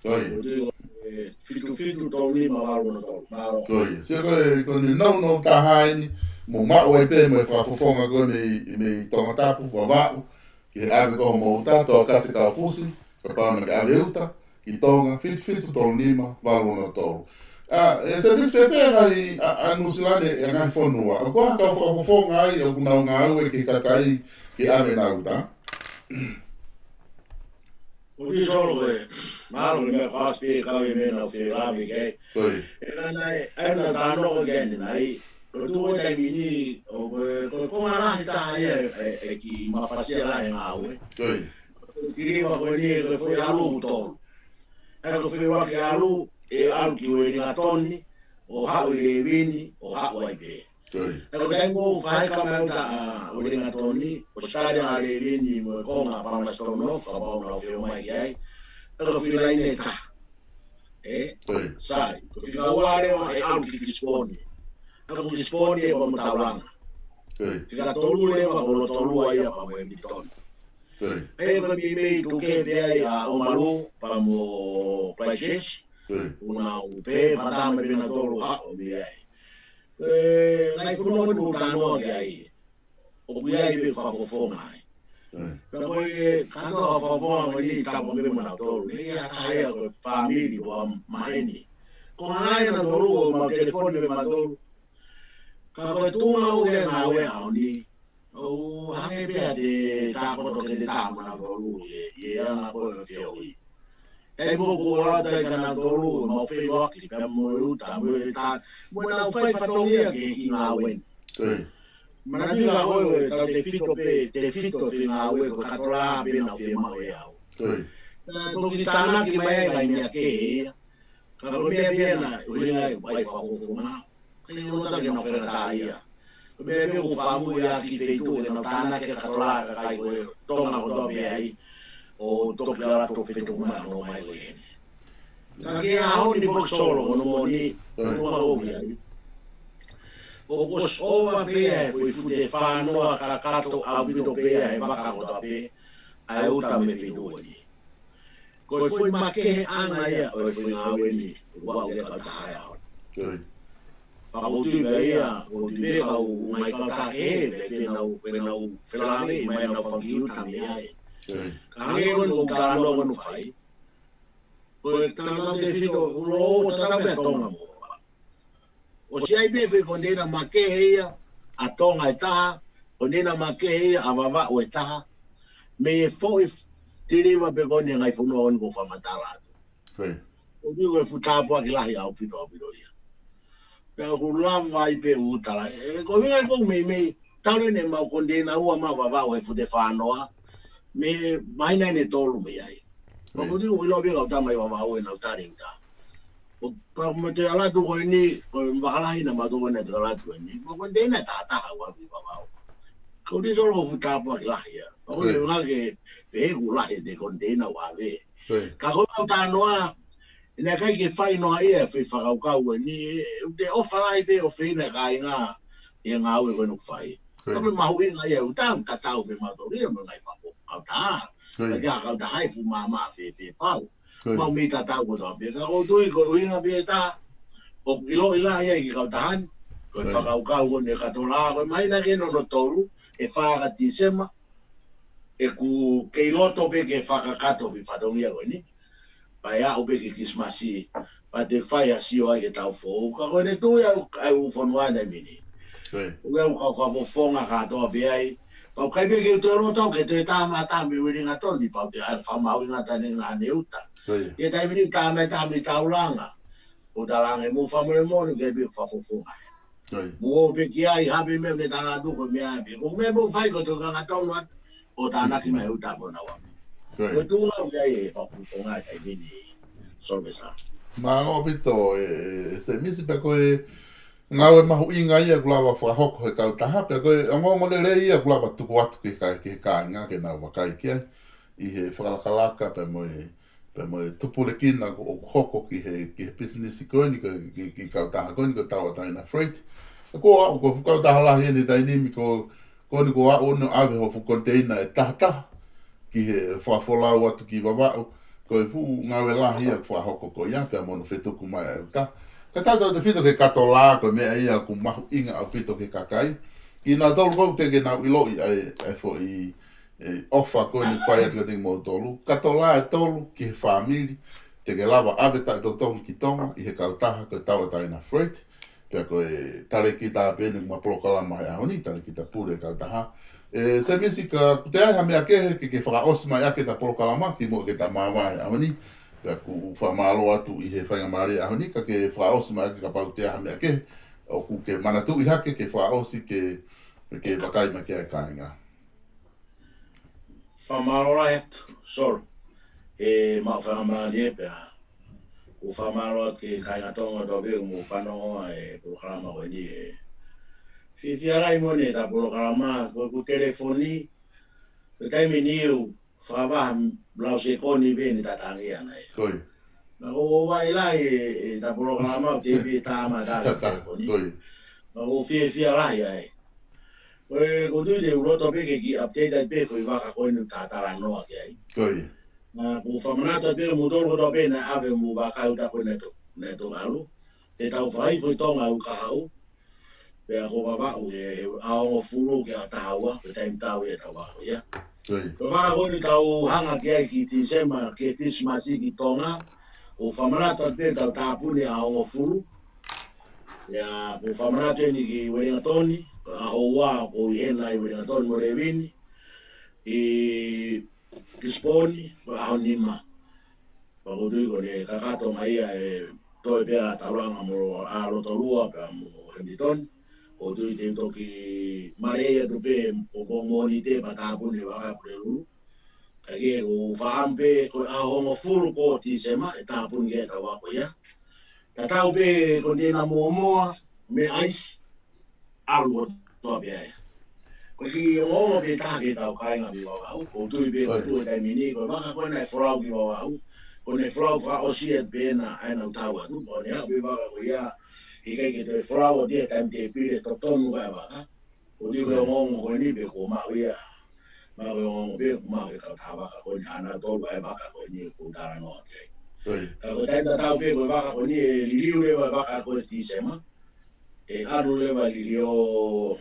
Ko ia. ʻOku tui ko e fitu fitu tolu nima valu ono tolu. Mālō. Ko ia. Sio ko e, ko ʻene nounou taha eni, mou maʻu ai pē mo e fakafofonga ko ē mei, mei Tongatapu, Vavaʻu, ki he ʻave ko ē hoʻomou uta, Toakase Kaufusi, kapau naʻa ke ʻave uta ki Tonga, fitu fitu tolu nima valu ono tolu. ʻA, ʻe Sēmisi, fēfē e ngaahi ʻa, ʻa Nuʻusila ni, e ngaahi fonua, ʻoku ʻi ai ha kau fakafofonga ai ʻoku nau ngāue ki he kakai ke ʻave ʻenau uta? ʻOku ʻi ai solo ko ē, mahalo ko e meʻa ko ē ʻoku ʻasi pē kau e meʻa naʻa ku fie lave ki ai. Ko ia. ʻE ka naʻe, ʻa ena tano ko eni nai, ko e tuʻu ko ē taimi ni, ʻoku, ko e konga lahi taha ia e, e, e kiʻi mafasia lahi e ngāue. Ko ia. Kiliva ko eni ko e foʻi ʻalu ʻoku tolu. ʻA ia ko e foʻi ʻuluaki ʻalu, ʻe ʻalu ki Uelingatoni, ʻo haʻu ʻi Levini, ʻo haʻu ai pē. Ko ia. ʻA ia ko e taimi ʻoku fakaheka mai uta ʻa Uelingatoni, ʻo sitali ʻa Levini mo e konga Palmerston North, kapau naʻa nau fie ō mai ki ai. ʻA ia ko e foʻi laine ʻe taha. ʻE? Ko ia. Sai, ko e fika ua leva ʻe ʻalu ki Kisiponi. ʻA ia ko Kisiponi ʻe pea mo Taulanga. Ko ia. Fika tolu leva ko Lotolua ia pea mo Hamilton. Ko ia. ʻA ia ko e meimei tuku pē ai ʻa Omalu pea mo Christchurch. Ko ia. ʻOku nau pehē fakataha mai pē nautolu ʻo haʻu mei ai. ʻE, ngaahi fonua ko eni ʻoku tau talanoa ki ai. ʻOku ʻi ai pē fakafofonga ai. Ko ia. Pea ko e kātoa fakafofonga ko eni tapu pē mo nautolu. Naʻe ʻi ai ha taha ia ko e fāmili ʻo e maheni. Ko e ngaahi nautolu ʻoku mau telefoni pē mautolu. Ka ko e tuʻunga ʻoku ʻi ai e ngāue he ʻaho ni. ʻOku hangē pē ha te tākoto ke te tā mo nautolu ʻi he, ʻi he anga ko ē ʻo e feohi. Taimi ko ē ʻoku ʻalu atu ai kinautolu, mau feʻiloaki pea mo e uta, mo e tā, mo ʻenau fai fatongia ki he ngāue ni. Manatuʻi ʻa e tefito pē, tefito e ngāue ko e kato lā pē naʻa nau fiemaʻu ʻe au. Pea toki tānaki mai ai e ngaahi meʻa kehe ia. Ka ko e meʻa pē ia naʻe ʻuhinga ai ʻeku ʻai fakafofonga. Ke ʻilo ʻe kinautolu e fakataha ia. Ko e meʻa pē ʻoku ou fakaʻamu ia ki he feituʻu ke nau tānaki e kato lā ʻa e kakai ko ē Tonga kotoa pē ai. ʻO toki ʻalu atu ʻo fetuku mai ʻo nau ō mai ko eni. Ka ki he ʻaho ni foki Solo, hono moʻoni, ʻoku ou ʻamanaki ʻoku ʻosi ʻova pē ia e foʻi fute fānoa kakato ʻaupito pē ia he vaka kotoa pē ʻa e uta mei he feituʻu ni. Ko e foʻi makeheʻanga ia ʻo e foʻi ngāue ni, ʻoku ʻi ai e kautaha ia. Pea ʻoku ou tui pē ia, ʻoku ou tui pē kau ngaahi kautaha kehe, pea nau, pea nau felāveʻi mai ʻenau fanga kiʻi uta mei ai. Ka hangē ko eni ʻoku ou talanoa ko eni fai. Ko e tangata tefito, ʻoku lō ʻo tatau pē ʻa Tonga mo Vavaʻu. ʻOsi ʻi ai pē foʻi koniteina makehe ia ʻa Tonga ʻe taha, koniteina makehe ia ʻa Vavaʻu ʻe taha. Mei he foʻi tiliva pē ko eni e ngaahi fonua ko eni ʻoku ou fakamatala atu. ʻOku ui ko e fuʻu tāpuaki lahi ʻaupito, ʻaupito ia. Pea ʻoku lava ai pē ʻo tala. ʻE, ko e ʻuhinga ko e meimei, talu eni ʻemau koniteina ua maʻa Vavaʻu he fute fānoa. Mei he māhina eni ʻe tolu mei ai. Pea ʻoku ou tui ʻoku ʻilo pē kau tama ʻi Vavaʻu ʻenau tali uta. ʻO pea mo e ʻalu atu ko eni, ko e vaka lahi naʻa mau tokoni atu ʻalu atu ko eni. Mo e koniteina ʻe taha taha ʻoku ʻalu ʻi Vavaʻu. Ko e ʻuhinga Solo ko e fuʻu tāpuaki lahi ia. Pea ʻoku ou ʻuhinga ke pehē ʻoku lahi e koniteina ʻoku ʻave. Ka ko ʻemau talanoa, ʻi he ʻikai ke fai noa ia e foʻi fakakaukau ko eni, ʻe, ʻoku te ʻofa lahi pē ʻo feinga e kāinga ʻi he ngāue ko eni ʻoku fai. Ka ko e mahuʻinga ia ʻoku tau tatau pē mautolu ia mo e ngaahi fakafofonga kautaha. Ka ko e kautaha ʻi he fuʻu maama fēfē fau. Mau mei tatau kotoa pē. Ka ʻoku ou tui ko e ʻuhinga pē ʻe taha ʻoku ʻiloʻi lahi ai ki he kautaha ni. Ko e fakakaukau ko eni e kato lā, ko e māhina ko eni hono tolu, ʻe fā ʻa Tīsema. ʻOku kei loto pē ke fakakakato e fatongia ko eni. Pea ʻe aʻu pē ki he Kilisimasi, pea te fai ha sio ai ki he taʻu foʻou. Ka ko e tui ʻa e, ʻa e ʻū fonua he taimi ni. ʻOku ʻi ai e kau fakafofonga kātoa pē ai. Pea ʻoku ʻikai pē ke u toe loto au ke toe tā mai ha taha mei Uelingatoni, pea u toe ʻai fakamahuʻinga atu ʻene ngaahi uta. He taimi ni tā mai ha taha mei Taulanga. ʻO talaange mo fakamolemole ke pē fakafofonga. Mo ō pē ki ai, ha pē meʻa mei Taulanga tuku meʻa pē. Ko e meʻa pē ʻoku fai ko e tokanga tonu atu ʻo tānaki mai e uta mo naua. Ko e tuʻunga ʻoku ʻi ai e fakafofonga he taimi ni, Solo. Mālō ʻaupito e, e, e Semisi, pea ko e ngāue mahuʻinga ia ʻoku lava fakahoko he kautaha, pea ko e ongoongolelei ia ʻoku lava tuku atu ki he kāinga ke nau vakai ki ai ʻi he fakalakalaka pea mo e pea mo e tupulekina ʻoku, ʻoku hoko ki he, ki he pisinisi ko eni, ki, ki, ki he kautaha ko eni ko e Tauʻatāina Freight. Ko e, ko e fuʻu kautaha lahi eni he taimi ni ko, ko eni ko e ʻaho ni ʻave ho fuʻu koniteina ʻe taha taha ki he fakafolau atu ki Vavaʻu. Ko e fuʻu ngāue lahi ia ʻoku fakahoko ko ia, pea mo hono fetuku mai ʻa e uta. Ka tautautefito ki he kato lā, ko e meʻa ia ʻoku mahuʻinga ʻaupito ki he kakai. Kinautolu ʻoku teʻeki ke nau ʻiloʻi ʻa e, ʻa e foʻi e ʻofa ko eni ʻoku fai atu kiate kimoutolu. Kato lā ʻe tolu ki he fāmili, te ke lava ʻave taʻetotongi ki Tonga ʻi he kautaha ko e Tauʻatāina Freight. Pea ko e talēkita pē eni ʻoku ma polokalama he ʻaho ni, talēkita pule e kautaha. E Semisi, ka ʻoku toe ʻi ai ha meʻa kehe ke, ke fakaʻosi mai ʻaki ʻeta polokalama kimuʻa ke ta māvae he ʻaho ni. Pea ʻoku ou fakamālō atu ʻi he faingamālie he ʻaho ni, ka ke fakaʻosi mai ʻaki kapau ʻoku toe ʻi ai ha meʻa kehe ʻoku ke manatuʻi hake ke fakaʻosi ke, ke vakai mai ki ai e kāinga. Fakamālō lahi atu, Solo. ʻE, maʻu faingamālie pea ʻoku ou fakamālō atu ki he kāinga Tonga kotoa pē ʻoku mou fanongo ʻa e polokalama ko eni ē. Fiefia lahi moʻoni ʻeta polokalama, ko ʻeku telefoni, ko e taimi ni ʻoku fakavaha lau sekoni pē ʻene tatangi ʻana ē. Naʻa ku ʻohovale lahi e, ʻeta polokalama ʻo te pē tā mai ʻeta telefoni. Naʻa ku fiefia lahi ai. Ko e, ʻoku ou tui te u loto pē ke kiʻi update atu pē foʻi vaka ko eni ʻoku ta talanoa ki ai. Naʻa ku fakamanatu pē moutolu kotoa pē naʻe ʻave mo e vaka uta ko eni naʻe to-, naʻe toki ʻalu. Te tau fai foʻi Tonga ʻo e kahaʻu. Pea ko Vavaʻu ʻe, ʻe ʻaho hongofulu ki he ʻaho taha ua, ko e taimi tau ʻi ai ʻetau vaka ia. Ko e vaka ko eni tau hanga ki ai ki Tīsema, ki he Kilisimasi ki Tonga, ʻoku fakamanatu atu pē tau tāpuni ʻaho hongofulu. Pea ʻoku fakamanatu eni ki Uelingatoni, ko e ʻaho ua ʻoku ʻi hena ʻi Uelingatoni mo Levini, ʻi Kisiponi, ko e ʻaho nima. Pea ʻoku ou tui ko ʻene kakato mai ia ʻe toe pē ʻa Taulanga mo ʻAlotolua pea mo Hamilton. ʻOku ou tui te u toki mālieʻia atu pē ʻo ko Mōnite pea tāpuni e vaka Pulelulu. Ka ke ʻoku ou fakaʻamu pē ko e ʻaho hongofulu ko Tīsema ʻe tāpuni ki ai ʻetau ako ia. Tatau pē ko ʻene mōmoa mei ʻaisi, ʻalu ʻo toa pē ai. Ko e kiʻi ongoongo pē taha ki heʻetau kāinga mei Vavaʻu, ʻoku ou tui pē ko e tuʻu he taimi ni, ko e vaka ko ē naʻe folau ki Vavaʻu, ko ʻene folau fakaʻosi atu pē ʻena ʻa ʻenau tau atu, ko ʻene aʻu pē vaka ko ia, ʻikai ke toe folau ʻo ʻi ai ha taimi tēpile totonu ʻa e vaka. ʻOku ou tui ko e ongoongo ko eni pē kuo maʻu ia. Maʻu e ongoongo pē kuo maʻu ʻe he kautaha vaka ko eni, ʻa ʻenau tolu ʻa e vaka ko eni ʻoku ou talanoa ki ai. Ka ko e taimi tatau pē ko e vaka ko eni ʻe liliu leva e vaka ko ē Tīsema. ʻE ʻalu leva e liliu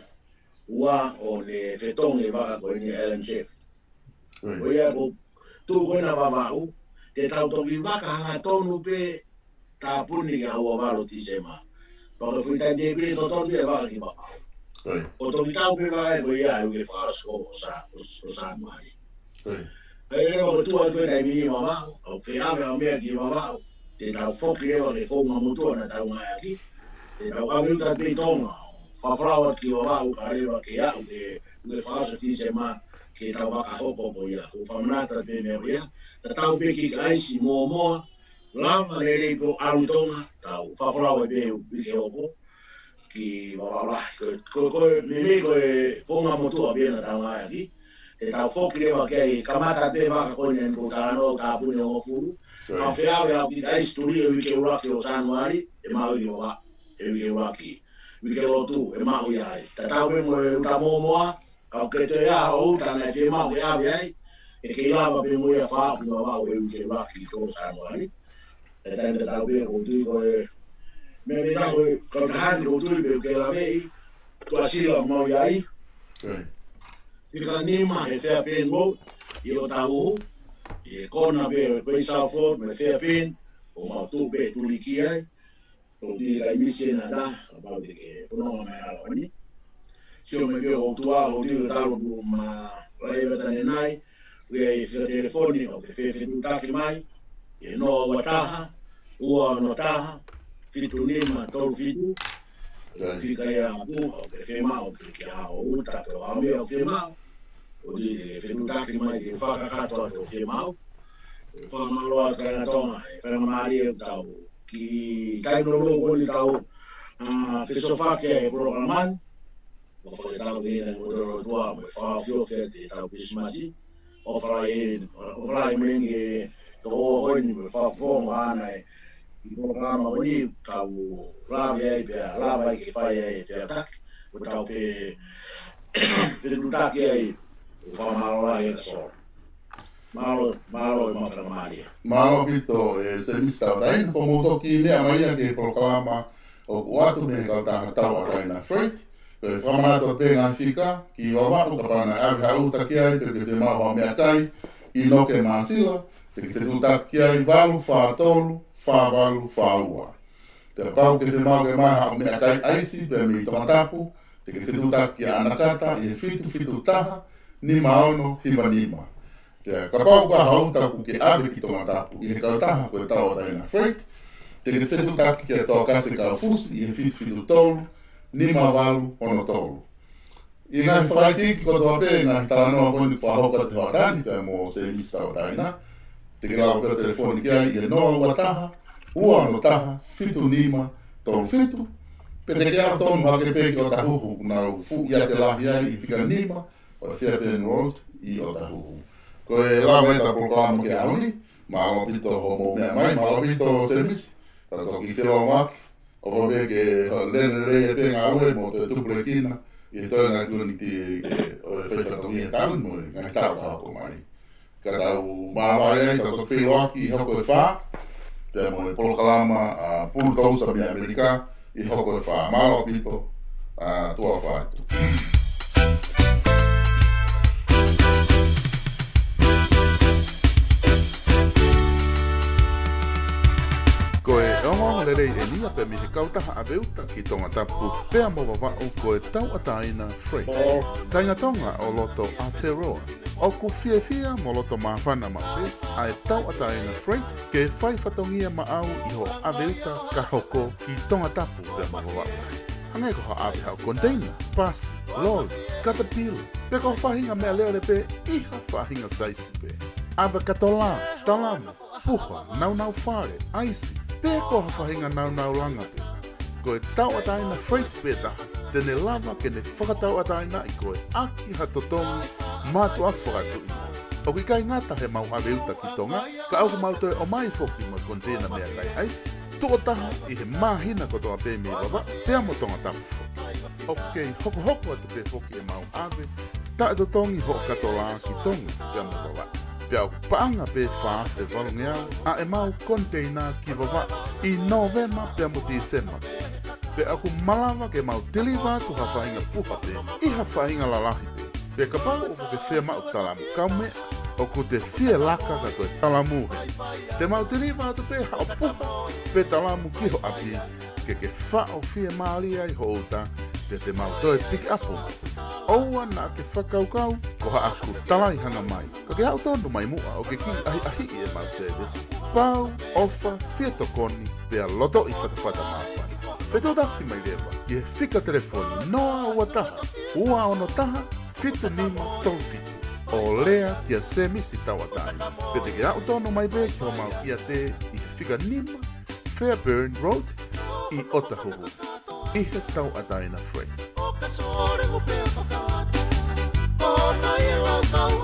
ua ʻo ne fetongi e vaka ko eni ʻa Alan Jeff. Ko ia ko e tuʻu ko ena Vavaʻu, te tau toki vaka hangatonu pē tāpuni ki he ʻaho ua valu Tīsema. Pea ko e fuʻu taimi tēpile totonu ia e vaka ki Vavaʻu. ʻO toki tau pē vaka ko ia ʻa e uike fakaʻosi ʻo Sa-, ʻo, ʻo Sānuali. ʻA ia leva ko e tuʻu atu ko e taimi ni Vavaʻu, ʻoku feʻaveʻave ʻa e meʻa ki Vavaʻu. Te tau foki leva ki he founga motuʻa naʻa tau ngāueʻaki. Te tau ʻave uta pē ʻi Tonga, fakafolau atu ki Vavaʻu kae lava ke aʻu ki he uike fakaʻosi Tīsema ke tau fakahoko ko ia. ʻOku fakamanatu atu pē meʻa ko ia. Tatau pē ki he ʻaisi mōmoa, lava lelei pē ʻo ʻalu ʻi Tonga, tau fakafolau ai pē uike hoko ki Vavaʻu lahi. Ko, ko, ko e meimei ko e founga motuʻa pē naʻa tau ngāueʻaki. Te tau foki leva ki ai, kamata pē vaka ko eni ʻoku ou talanoa, tāpuni ʻe hongofulu. Ka ʻoku feʻaveʻave ʻa e kiʻi ʻaisi tuliʻi e uike ʻuluaki ʻo Sānuali, ʻe maʻu ia ʻi Vavaʻu he uike ʻuluaki. Uike lotu, ʻe maʻu ia ai. Tatau pē mo e uta mōmoa, ka ʻoku kei toe ʻi ai ha uta naʻe fiemaʻu ke ʻave ai, ʻe kei lava pē mo ia ʻo faʻo ki Vavaʻu he uike ʻuluaki ko Sānuali. ʻE taimi tatau pē ʻoku ou tui ko e meʻa pē taha ko e kautaha ni ʻoku ou tui pē ʻoku kei laveʻi, Tuʻasila ʻoku maʻu ia ai. Fika nima he Fairbairn Road, ʻi ʻOtahuhu, ʻi he kona pē ʻo e Great South Road mo e Fairbairn, ʻoku mau tuʻu pē tuliki ai. ʻOku ou tui ʻikai misi ʻe ha taha, kapau te ke fononga mai ʻi he ʻaho ni. Sio mai pē ʻoku ou tuʻa, ʻoku ou tui ʻoku talu pē mo Laʻivatanenai, ʻoku ʻi ai e fika telefoni, ʻoku ke fefetuʻutaki mai, ʻi he noa ua taha, ua ono taha, fitu nima tolu fitu, ʻoku fika ia ʻaku, ʻoku ke fiemaʻu, ʻoku ke ʻi ai ha uta pe ko ha meʻa ʻoku ke fiemaʻu, ʻoku ke fefetuʻutaki mai, ke fakakakato atu ʻoku ke fiemaʻu. Fakamālō atu kāinga Tonga, ʻe faingamālie ʻetau kiʻi taimi nounou ko eni ʻetau, ʻa, fesoʻofaki ʻa e polokalama ni. ʻOku fakatau ki he ngaahi motu ʻo e ʻOtua mo e fakaʻofoʻofa ʻi heʻetau Kilisimasi. ʻOfa lahi, ʻofa lahi mo e ngaahi tō ko eni mo e fakafofonga ʻana ʻi he polokalama ko eni, kau lave ai pea lava ai ke fai ai e feʻautaki. ʻOku tau fe-, fetuʻutaki ai, ʻoku fakamālō lahi ʻa e sola. Mālō, mālō e mafangamālie. Mālō ʻaupito ʻe Semisi Tauʻatāina, ko hoʻomou toki meʻa mai ia ki he polokalama ʻoku ʻoatu mei he kautaha Tauʻatāina Freight. Ko e fakamanatu atu pē ngaahi fika, ki Vavaʻu kapau naʻe ʻave ha uta ki ai, pe ʻoku ke fiemaʻu ha meʻakai, ʻi Noke Māsila, te ke fetuʻutaki ki ai valu fā tolu, fā valu fā ua. Pea kapau ʻoku ke fiemaʻu ke maʻu ha meʻakai ʻaisi, pea mei Tongatapu, te ke fetuʻutaki kia ʻAnakata, ʻi he fitu fitu taha, nima ono hiva nima. Pea kapau ʻoku ʻi ai ha uta ʻoku ke ʻave ki Tongatapu ʻi he kautaha ko e Tauʻatāina Freight, te ke fetuʻutaki kia Toakase Kaufusi ʻi he fitu fitu tolu, nima valu ono tolu. ʻI he ngaahi fakaikiiki kotoa pē, ngaahi talanoa ko eni ʻoku fakahoko atu ʻe he hoʻatā ni pea mo Semisi Tauʻatāina, te ke lava pē ʻo telefoni ki ai ʻi he noa ua taha, ua ono taha, fitu nima tolu fitu, pe te ke aʻu tonu hake pē ki ʻOtahuhu, ʻoku nau fuʻu ʻiate lahi ai ʻi fika nima, ʻo e Fairbairn Road ʻi ʻOtahuhu. Ko e lava ʻetau polokalama ki he ʻaho ni, mālō ʻaupito hoʻomou meʻa mai, mālō ʻaupito Semisi, tau toki feʻiloaki, ʻofa pē ke lelelei pē ngāue mo toe tupulekina, ʻi he toe ngaahi tūniti ʻo e faifatongia ʻi he taʻu ni mo e ngaahi taʻu ka hoko mai. Ka tau māvae ai, tau toki feʻiloaki ʻi he hoko ʻe fā, pea mo e polokalama, ʻa, Pulutousa mei ʻAmelika, ʻi he hoko ʻe fā. Mālō ʻaupito, ʻa, tuʻa ʻofa atu. Ko e ongoongo lelei ʻeni ia pē mei he kautaha ʻave uta ki Tongatapu, pea mo Vavaʻu ko e Tauʻatāina Freight. Kāinga Tonga ʻo loto Aotearoa. ʻOku fiefia mo loto māfana maʻu pē ʻa e Tauʻatāina Freight ke fai fatongia maʻau ʻi hoʻo ʻave uta ka hoko ki Tongatapu pea mo Vavaʻu. Hangē ko ha ʻave haʻo koniteina, pasi, loli, katapila, pe ko ha faʻahinga meʻalele pē ʻi ha faʻahinga saisi pē. ʻAve katolā, talamu, puha, naunau fale, ʻaisi, pe ko ha faʻahinga naunau langa pē. Ko e Tauʻatāina Freight pē taha te ne lava ke ne fakatauʻatāinaʻi koe ʻaki ha totongi mātuʻaki fakatuʻi. ʻOku ʻikai ngata heʻemau ʻave uta ki Tonga, ka ʻoku mau toe ʻomai foki mo e koniteina meʻakai ʻaisi, tuʻo taha ʻi he māhina kotoa pē mei Vavaʻu pea mo Tongatapu foki. ʻOku kei hokohoko atu pē foki ʻemau ʻave taʻetotongi hoʻo katolā ki Tonga pea mo Vavaʻu. Pea ʻoku paʻanga pē fā afe valungeau ʻa ʻemau koniteina ki Vavaʻu ʻi Nōvema pea mo Tīsema. Pea ʻoku malava ke mau tiliva atu ha faʻahinga puha pē ʻi ha faʻahinga lalahi pē. Pea kapau ʻoku ke fiemaʻu talamu kaumeʻa, ʻoku te fie laka ka ko e talamu hē. Te mau tiliva atu pē haʻo puha pe talamu ki ho ʻapi ke ke faʻo fiemālie ai ho uta, pea te mau toe piki ʻapu. ʻOua naʻa ke fakakaukau ko haʻaku talaihanga mai. Ka ke aʻu tonu mai muʻa ʻo ke kiʻi ʻahiʻahiʻi ʻemau sēvesi. Pau, ʻofa, fie tokoni, pea lotoʻi fatafata māfana. Fetuʻutaki mai leva ki he fika telefoni noa ua taha, ua ono taha, fitu nima tolu fitu. ʻO lea kia Semisi Tauʻatāina. Pe te ke aʻu tonu mai pē ki homau ʻiate ʻi he fika nima Fairburn Road ʻi Otahuhu. ʻI he Tauʻatāina Freight. ʻO ka sole mo pea fakaatu. ʻO nai e lau kau